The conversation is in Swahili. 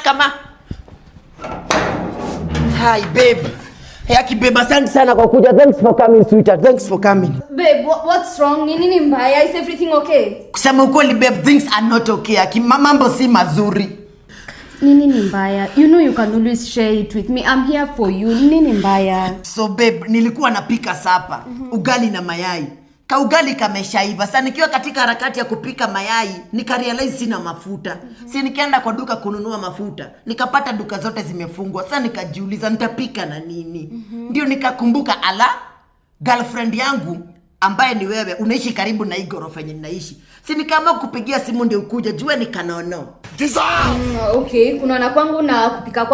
Kama. Hi, babe. Hey, aki babe, asante sana kwa kuja. Thanks for coming, sweetheart. Thanks for coming. Babe, what's wrong? Ni nini mbaya? Is everything okay? Kusema ukweli, babe, things are not okay. Aki mambo si mazuri. Ni nini mbaya? You know you can always share it with me. I'm here for you. Nini mbaya? So babe, nilikuwa napika supper, ugali na mayai. Ka ugali kameshaiva. Sasa nikiwa katika harakati ya kupika mayai, nikarealize sina mafuta. Si nikaenda kwa duka kununua mafuta. Nikapata duka zote zimefungwa. Sasa nikajiuliza, nitapika na nini? Ndio nikakumbuka, ala, girlfriend yangu ambaye ni wewe unaishi karibu na hii ghorofa yenye ninaishi. Si nikaamua kupigia simu ndio ukuja, jua ni kanono. Okay, kunaona kwangu na kupika kwa